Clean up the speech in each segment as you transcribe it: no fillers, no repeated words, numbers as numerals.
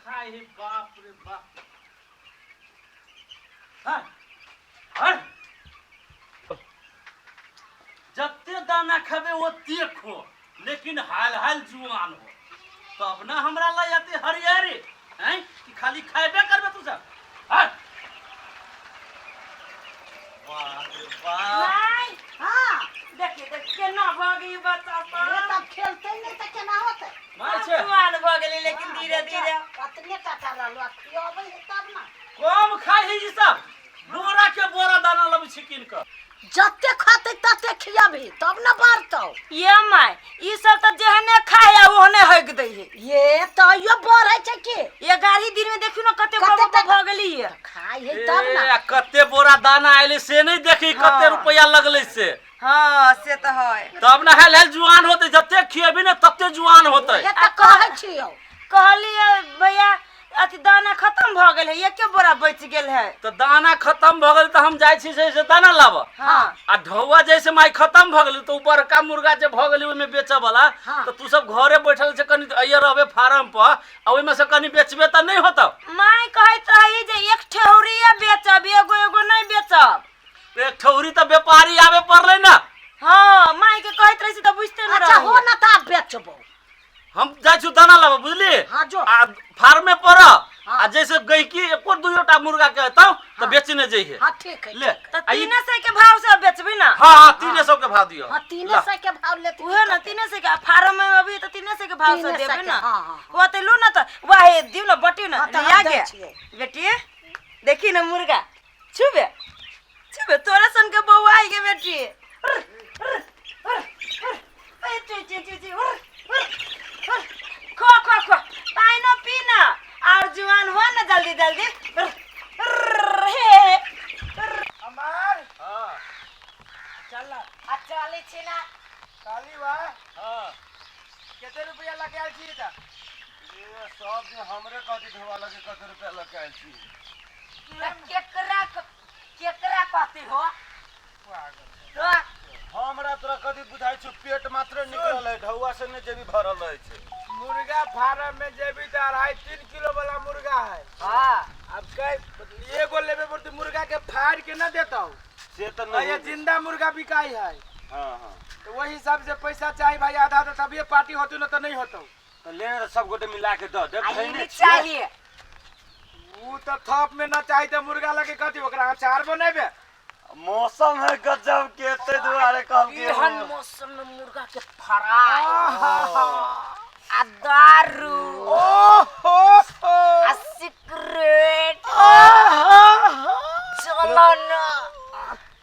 खाय है बाप रे बाप। हाँ, हाँ। जते दाना खाबे ओते खो, लेकिन हाल हाल जुआन हो तब ना हमरा लय आते हरियरी हैं कि खाली खाबे करबे तू सब। हाँ। बाप रे बाप। नहीं। हाँ। देखिए देख केना भऽ गेलै बच्चा ये सब। तब खेलते नहीं तऽ केना होतै? माय छै। जुआन भऽ गेलै लेकिन धीरे धीरे। कतने टाका रहलो आ खियाबै है तब ना। कम खाइ है ई सब, बोरा के बोरा दाना लबै छी कीन कऽ। जते खाते तते खियाबी तब ना बढ़तौ। ये my, ई सब तऽ जेहने खाय है ओहने हगि दै है। ये तऽ यो बढ़ै छै की? 11 दिन में देखियौ ने कते कते बड़ टका? भऽ गेली ये। खाय है तब ना। ए, आ कते बोरा दाना आयले से नहीं देखी, कते हाँ। रुपया लगले से। हाँ से तऽ है। तब ना हेल हेल जुआन होते, जते खिएबी ने तते जुआन होते। ये तऽ कहै छियौ। कहलियै भैया अथी दाना खत्म भऽ गेल है, एके बोरा बचि गेल है। तऽ दाना खत्म भऽ गेल तऽ हम जाइ छी से दाना लाबऽ। हाँ। आ ढौआ जैसे माय खत्म भऽ गेल तऽ उ बड़का मुर्गा जे भऽ गेलै ओहिमे बेचऽ वाला, हाँ। तऽ तू सब घरे बैठल छै कनि अइये रहबे फार्म पर आ ओहिमे से कनि बेचबे तऽ नहि होतौ। माय कहैत रही जे एक ठेहुरिया बेचब, एगो एगो नहि बेचब। एक ठेहुरी तऽ व्यापारी आबे पड़लै ना। हाँ, माय के कहैत रही तऽ बुझते नहि अच्छा हो रही। ना तऽ आब बेचबो। हम जाइ छी दाना लाबऽ बुझली। हाँ, जो। आ फार्मे पर हाँ। आ जैसे गैकी एको दुइयोटा मुर्गा के हेतौ तऽ बेचने जइहे। हाँ ठीक है। ले। तऽ आ ई- 300 के भाव से बेचबी ना। हाँ हाँ 300 के भाव दियो। हाँ 300 के भाव लेती। उहे ना 300 के फार्म में अभी तऽ 300 के भाव से 300 देबे के, ना। हाँ, हाँ। हो तऽ लू ना तऽ वाहे दियौ ना बटियौ ना। हाँ, तऽ हम लिया दै के। छियै। बेटी देखी ना मुर्गा छुबे छुबे तोरा सन के बौआ आई के बेटी। उर, उर, उर, उर। ए, ची, ची, ची, ची, उर, उर, उर। खो खो खो पाइनो पी ना और जुआन हो ना जल्दी जल्दी। उर, उर, हे, उर। अमर। हाँ। चल ना। आ चलै छी ना। काली बा। हाँ। कते रुपया लगे आयल छी तऽ? ये सब दिन हमरे कथी धोवा लगे कते रुपया लगे आयल छी। तऽ केकरा केकरा कहती हो? तो हमरा तोरा कथी बुझाइ छौ, पेट मात्र निकलल है, ढौआ से ने जेबी भरल रहै छै। मुर्गा फार्म में जेबी तऽ 2.5-3 किलो वाला मुर्गा है। हाँ। अब कै एगो लेबे पड़तै, मुर्गा के फाड़ के न देतौ। से तऽ नहीं। नहीं। जिंदा मुर्गा बिकाई है। हाँ हाँ। तो वही हिसाब से पैसा चाहिए भाई, आधा आधा तभिए पार्टी होती ना तो नहीं होतो। तो लेने तऽ सब गोटे मिला के दऽ दे, आ ई धैने भी छियै। चाहिए। ऊ तऽ थप में न चाहिए तऽ मुर्गा लगे कथी ओकरा अचार बनेबे। मौसम है गजब के, ताहि दुआरे कहलकै। एहन मौसम में मुर्गा के फ्राई आ दारू ओहो आ सिगरेट। चलो ना।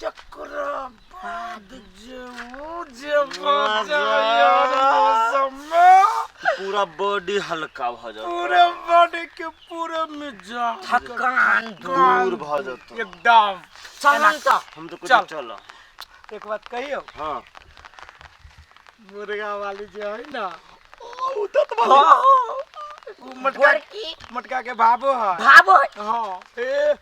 तकरा बाद जे ऊ जे मजा यार मौसम में पूरा बॉडी हल्का भऽ जात, पूरा बॉडी के पूरा मिजाज थकान दूर भऽ जेतौ एकदम। चलन तऽ हम तो चल। चल। एक बात कहियो। हाँ। मुर्गा वाली जो है ना, उ तऽ उ मटका गोरकी मटका के भावो है। भावो है। हाँ, ए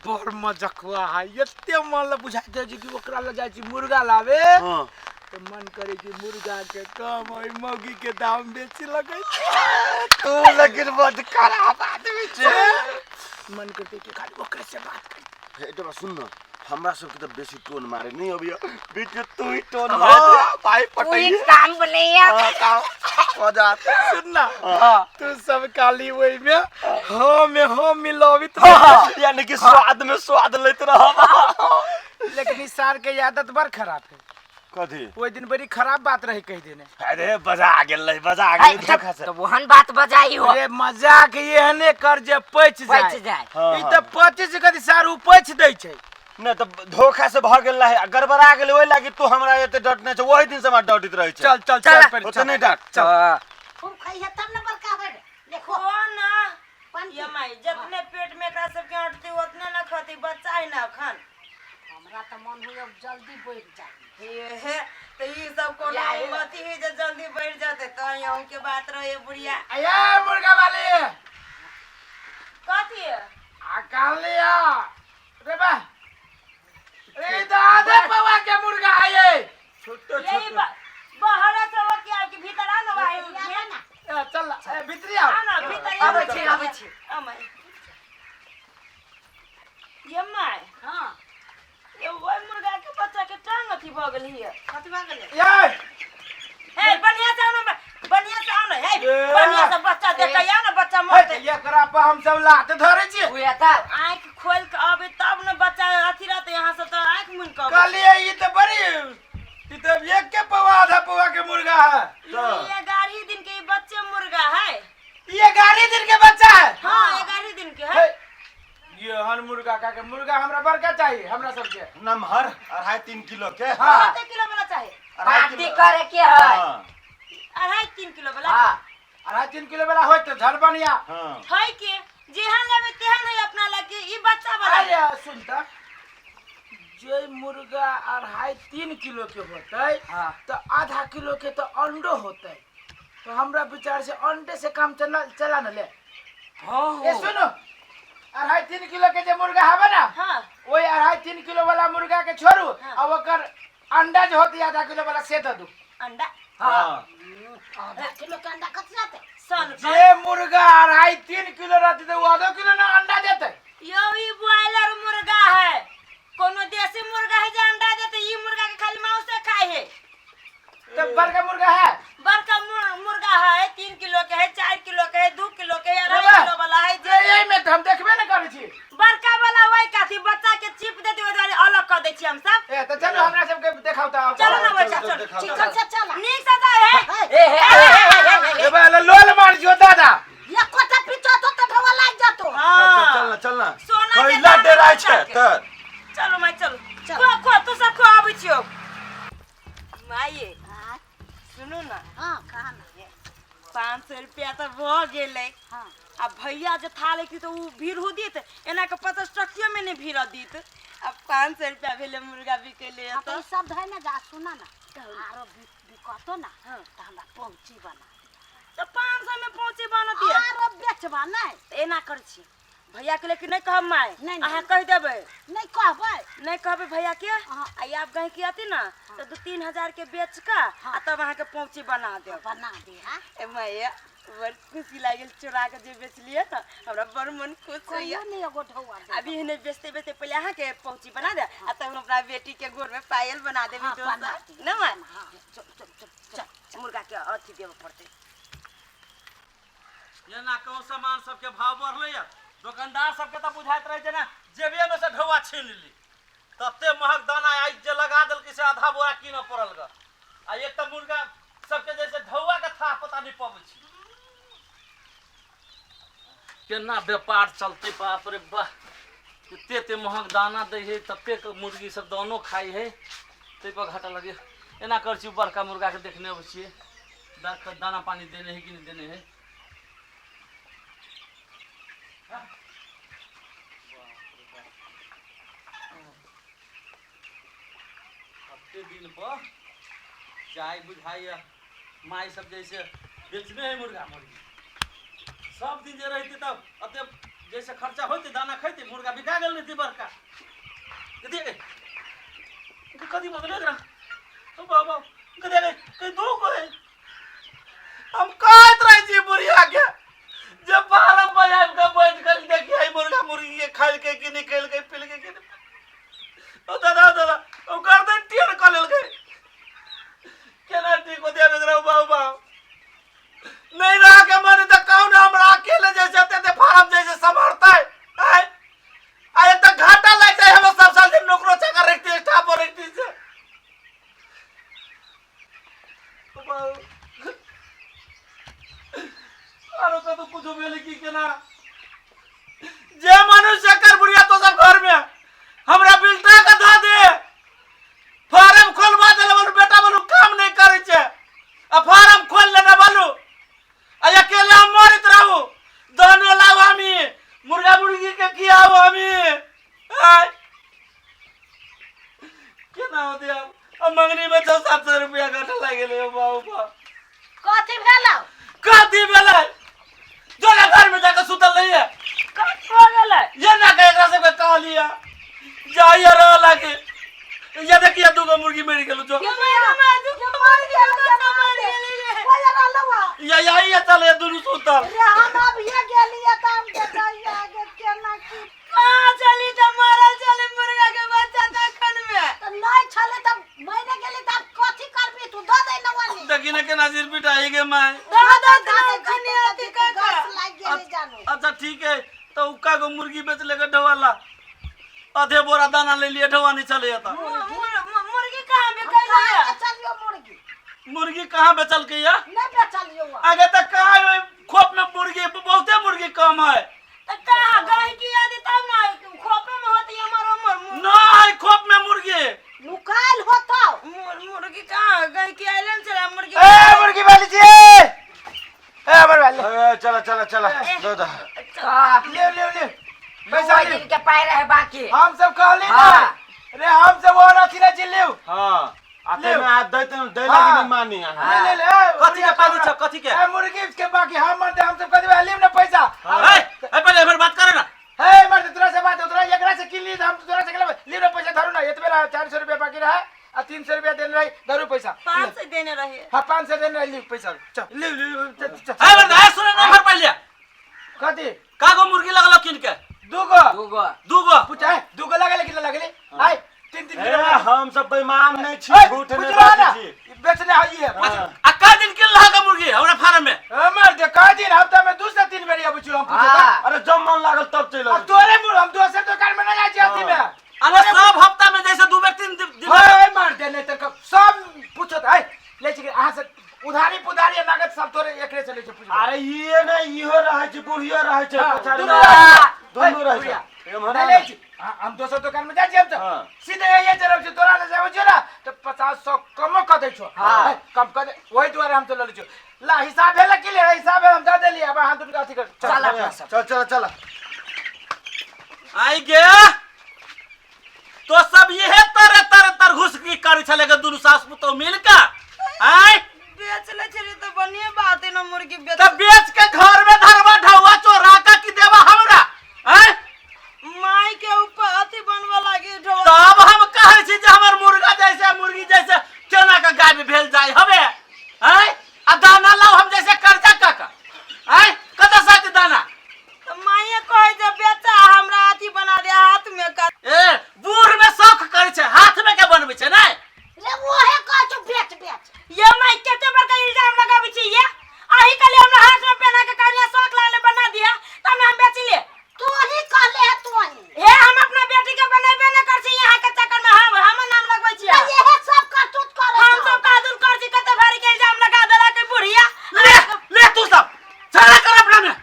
बड़ मजकुआ है, एते मन ल बुझाइत रहै छै कि ओकरा लग जाइ छी मुर्गा लाबे। हाँ। तऽ मन करे कि मुर्गा के कम ओहि मौगी के दाम बेसी लगै छै। तू लेकिन बड खराब आदमी छै। मन करते कि खाली ओकरे से बात करी। हे, एकटा बात सुन न, हमरा सबके तऽ बेसी टोन मारे नहीं अबैया, बीच में तू ही टोन मार भाई। तू पटैया काम बनैया। हाँ, काम मजा आता। सुन ना, तू सब काली ओहि में हम में हम मिलाबित। यानी कि स्वाद में स्वाद लेत रह। लेकिन इस साल के आदत बड़ खराब है। कथी? ओहि दिन बड़ी खराब बात रही कह देने। अरे बजा गेल रही, बजा गेल धोखा से। तऽ ओहन बात बजाई हो। अरे मजाक एहने कर जे पचि जाए। पचि जाए। हाँ, ई हाँ। तऽ पचि से कथी सार उ पचि दै छै। नहि तऽ धोखा से भऽ गेल रहे, गड़बड़ा गेलै, ओहि लागी तू हमरा एते डटने छै, ओहि दिन से हमरा डटित रहै छै। चल चल चल। चल पहिले, ओते चल। नहि डांट। चल। खूब खइहे तब ने बड़का होबे। देखो। हो ना। पानि ये माई, जितने पेट में एकरा सबके अटती उतने न खती, बच्चा है ना अखन। हमरा तऽ मन होइए जल्दी बढ़ि जाए। हे हे, तो ई सब कोनो अथी है जे जल्दी बढ़ जाते तो यहाँ के बात रहे बुढ़िया। अये मुर्गा वाली। कथी? आ काल लिया रे बा, रे दादा पवा के मुर्गा है ये। छोटो यही छोटो। बाहर से वो क्या कि भीतर आ ना भाई। ना ए, चल ए, भीतरी आओ। आ ना भीतर। आबै छी आबै छी। माय ये माय। हाँ। ये ओहि मुर्गा के बच्चा के टांग अथी भऽ गेल हिय। कथी भऽ गेलै? ये हे बढ़िया से आनो, बढ़िया से आनो, हे ए। बढ़िया से बच्चा देखै आ ना बच्चा हे, मरतै। एकरा पर हम सब लात धरै छी। उहे तऽ आँखि खोलि कऽ अबै तब ने बच्चा अथी रहतै, यहाँ से तऽ आँखि मुनि कऽ अबै। कहलिए ई तऽ बड़ी, ई तऽ एक के पौआ आधा पौआ के मुर्गा है। ई 11 दिन के ई बच्चे मुर्गा है। ई 11 दिन के बच्चा है? हाँ, 11 दिन के है। हे, ये हन मुर्गा का के मुर्गा हमरा बड़का चाहिए, हमरा सबके। नमहर 2.5-3 किलो के। हाँ। कते किलो वाला चाहिए? अढ़ाई पार्टी किलो। करे के है। हाँ। 2.5-3 किलो वाला। हाँ, 2.5-3 किलो वाला होय तऽ झल बढ़िया। हाँ। है के जेहन लेबै तेहन है अपना लगे, ई बच्चा वाला। अरे सुन तऽ, जे मुर्गा 2.5-3 किलो के होतै, हाँ। तऽ आधा किलो के तऽ अंडो होतै, तो हमरा विचार से अंडे से काम चला चला न ले। हाँ। ए सुनो, 2.5-3 किलो के जे मुर्गा हवे ना, हाँ। वही 2.5-3 किलो वाला मुर्गा के छोड़ू, हाँ। आ ओकर अंडा जो होती आधा किलो वाला से दे दू। अंडा? हाँ। आधा किलो के अंडा कथी रहतै? सन जे मुर्गा 2.5-3 किलो रहते तो वो आधा किलो ना अंडा देते। यो ई ब्रॉयलर मुर्गा है, कोनो देसी मुर्गा है जे अंडा देते? ई मुर्गा के खाली मांस खाए है। तो बड़का मुर्गा है? बड़का मुर्गा है, 3 किलो के है, 4 किलो के है, 2 किलो के है, 2.5 रे बा। किलो वाला है। जे यही में तो हम देखबे ना करै छी। बड़का वाला वही काथी बच्चा के चिप देते, ओहि दुआरे अलग कर दै छी हम सब। ए तो चलो हमरा सबके देखाउ तऽ। चलो ना बच्चा, चलो, चलो। देखाउ, ठीक चलो। से चला। नीक से जाए है। ए हे, हे, हे, हे, हे। ए बा लोल मार जियो दादा। ये कोटा पीछा तो तो ढवा लाग जातो। चल चल, चल ना, चल ना। सोना के कैला दाना डेराय बच्चा छै के। तऽ। चलो माय, चलो। चलो। खो खो, तू सब खो, आबै छियौ माये। हाँ। सुनू ना। हाँ, कहा ना। 500 रुपया तऽ भऽ गेलै। हाँ। आ भैया जे था लेती तऽ ओ भीड़ हो देत, एना के 50 टकियो में नहीं भीड़ देत। अब 500 रुपया भेलै मुर्गा बिकेले। हाँ, तऽ तो ई सब धै ना जा, सुना ना, आरो बिकतो ना, हाँ। तऽ हमरा पहुँची बना। तऽ 500 में पहुँची बनतियै। आरो बेचबा नहि। तऽ एना करै छी भैया के, लेकिन नहीं कहब माय। नहीं, नहीं। अहाँ कहि देबै। नहीं कहबै। नहीं कहबै भैया के। हाँ। आ आब गहिकी अथी ना तऽ 2-3 हजार के बेच कऽ हाँ। आ तब अहाँके पहुँची बना देब। बना दे। हाँ। ए माय, बड़ खुशी लागल, चोरा के जे बेचलियै ने, हमरा बड़ मन खुश होइया। कहियो नहीं एगो ढौआ दे। अभी एहने बेचते बेचते पहले अहाँके पहुँची बना दे आ तब हम अपना बेटी के गोर में पायल बना देबै। हाँ, दोसर। बना दे। ना माय? हाँ। चल चल चल चल, मुर्गा के अथी देबऽ पड़तै। एना कहूँ सामान सबके भाव बढ़लै। दोकानदार सबके तऽ बुझाइत रहै छै ने जेबे में से ढौआ छीन ली, तते महग दाना आइ जे लगा देलकै से आधा बोरा कीनऽ पड़ल ग। आ एक तऽ मुर्गा सबके जैसे ढौआ के थाह पता नहि पबै छै केना व्यापार चलतै। बाप रे बाह, एते एते महग दाना दै है, ततेक मुर्गी सब दानो खाइ है, ताहि पर घाटा लगे। एना करै छी, बड़का मुर्गाके देखने अबै छियै, दाना पानी देने है कि नहि देने है। कते दिन पर चाय बुझाइया माय सब जैसे बेचने है मुर्गा मुर्गी। सब दिन जे रहते तब अते जैसे खर्चा होते, दाना खैते, मुर्गा बिका गेल रहते बड़का। कथी गे कथी बदले एकरा? ओ बाबा, कथी गे कहीं दू गो है। हम कहैत रहै छी बुढ़िया के जे फारम पर आबि कऽ बैठ गेल, देखिए मुर्गा मुर्गी के खाइलकै कि नहि खेलकै पिलकै कि नहि। ओ दादा, ओ दादा, ओ गर्दन टेढ़ कऽ लेलकै। केना ठीक होतै आब एकरा? बाबा नहीं रह के मन तऽ कहू ने, हमरा अकेले जैसे एते एते फारम जैसे सम्हारतै? आय आ एक तऽ घाटा लागि जाइ हमरा सब साल जे नौकरो चाकर रखती, स्टाफ रखती से। आरो कतौ कुछो भेलै की केना जे मनुष्य कर बुढ़िया तो सब घर में हमरा बिलटा के धऽ दे। फार्म खोलवा देले बोलू, बेटा बोलू काम नहीं करै छै आ फार्म खोल लेने बोलू, आ अकेले हम मरैत रहू। दानो लाउ हमी, मुर्गा मुर्गी के खियाऊ हमी। आय केना होतै आब? आ मंगनी में 600-700 रुपया घाटा लागि गेलै। बाबू बाप, कथी भेलौ? कथी भेलै? जोरा घर में जाके सुतल नहीं है। कथी भऽ गेलै? ये ना के एकरा सबके कहलिया जाइए रह लागे। ये देखिए, दूगो मुर्गी मरि गेलो जो। ये माय, माय, दू मरि गेल, मरि गेलै। कोई रहलौ? या यही है, चले दुनू सुतल। रे, हम अभिये गेलियै तऽ हम देखैया। देखी ना केना सिर पिटाई गे my. दादा दादा कनी अथी जीते कर गस लागि गेलै जानो। अच्छा ठीक है, तो उक्का को मुर्गी बेच लेके ढोवाला आधे बोरा दाना ले लिए, ढोवा नहीं चले जाता। मुर्गी कहाँ बिकल कहाँ है? बेचलियो मुर्गी? मुर्गी कहाँ बेचल के या? नहीं बेचलियो। आगे तक कहाँ है खोप में मुर्गी, बहुते मुर्गी कम है। तो कहाँ गई की आदि तब ना खोपे में होती हमार उमर नहीं खोप में मुर्गी नुकायल होता। मुर्गी कहाँ गई की आइलन चला मुर्गी। ए मुर्गी वाली जी, ए हमर वाले। ए, चला चला चला दो दो। ले ले ले पैसा ले। दिन के पाय रहे बाकी। हम सब कहली ना। हाँ। रे हम सब और अथी ना चिल्लियो। हाँ आ ले। तेमे हाथ दैते दै हाँ। लागी नहीं मानी अहाँ। ले ले ले। कथी के पानी छ, कथी के? ए मुर्गी के बाकी हम मरते, हम सब कह देबे लेब ना पैसा। ए ए पहले हमर बात करे ना। हे मरते तोरा से बात, तोरा एकरा से किन ली, हम तोरा से कहले लेब ना पैसा धरू ना, एतबे रहा 400 रुपया बाकी रहा आ 300 रुपया देने रही, धरू पैसा। 500 देने रहे। हाँ 500 देने रही, लिव पैसा चल लिव लिव चल चल। ए मर्द, ए सुने ना हमर पहले। कथी? का गो मुर्गी लगलो किन के? दूगो। दूगो। दूगो। पूछ है दूगो लगले कितना लगले आय तीन तीन ए, किलो। हम सब बेईमान नहीं छी, ए, झूठ नहीं पूछ रहा ना, बाजै छी। बेचने आई है। हाँ। आ का दिन किन लगा मुर्गी हमरा फार्म में? हमर दे का दिन हफ्ता में 2 से 3 बेरी अबै छी हम पूछे त। हाँ। अरे जब मन लागल तब चलि आ अबै छी। तोरे मुर हम दोसर दुकान में ना जाइ छी अथी में। अरे सब हफ्ता में जैसे 2 बेर 3 दिन। हे मार दे नहीं त सब पूछत है ले छी अहाँ से उधारी पुधारी आ नगद सब तोरे एकरे से ले छी पूछ। अरे ये नहीं इहो रहै छै, बुढ़ियो रहै छै, हाँ, पछाड़ी दुनू रहै रहै छै, छै। दुनू रहै छै। बुढ़िया। एम्हर नहीं आ ले ना। छी। हाँ, हम दोसर दुकान में जाइ छी हम तो हाँ। सीधे यही चलब छी तोरा ले जाबै छियो ना तो 50-100 कमो कऽ दै छौ। हाँ। हे, कम कऽ दे वही दुआरे हम तो लऽ लै छियो। ला हिसाब भेल की ले हिसाब भेल हम दऽ देलियै, अब अहाँ दुनू के अथी कर चल। चल अपना सब। चल चल चल। आई गे तो सब यहे तरह तरह तर घुस की करै छले के दुनू सास पुतोह मिल के आय। बेच ले छली तो बढ़िया बात है ना मुर्गी बेच। त बेच के घर में धरवा ढौवा चोरा के की देवा हमरा आय? माई के ऊपर अथी बनवा लागी ढोवा। तब हम कहै छी जे हमर मुर्गा जैसे मुर्गी जैसे केना के गाय भेल जाय हबे आय? आ दाना लाओ हम जैसे कर्जा का आय कतऽ से दाना? तो माइये कहै जे बेचा हमरा अथी बना दे हाथ में कर। ए बूढ़ में शौक करै छै हाथ में के बनबै छै नै? रे ओहे कहै छौ बेच बेच। ये माई कते बड़का इल्जाम लगाबै छी ये, अही कहली हमरा हाथ में पहना के कहलिए शौक लागले बना दिया तब हम बेच ले। तू ही कहले है तू ही। हे हम अपना बेटी के बनेबे न कर छी यहाँ के चक्कर में हम हमर नाम लगबै छी। यहे सब करतूत करै हम छौ। सब कादुन कर छी कते भारी के इल्जाम लगा देला के बुढ़िया। ले ले तू सब झगड़ा कर अपना में।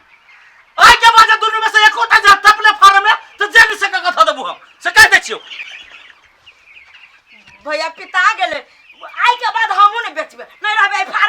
आइ के बाद दुनू में से एकोटा जा तपले फार्म में तो जेल से का कथा देबू हम से कह दै छियौ। भैया पिता गेले, आइ के बाद हमहूँ नहीं बेचबे, नहीं रहबे फार्म।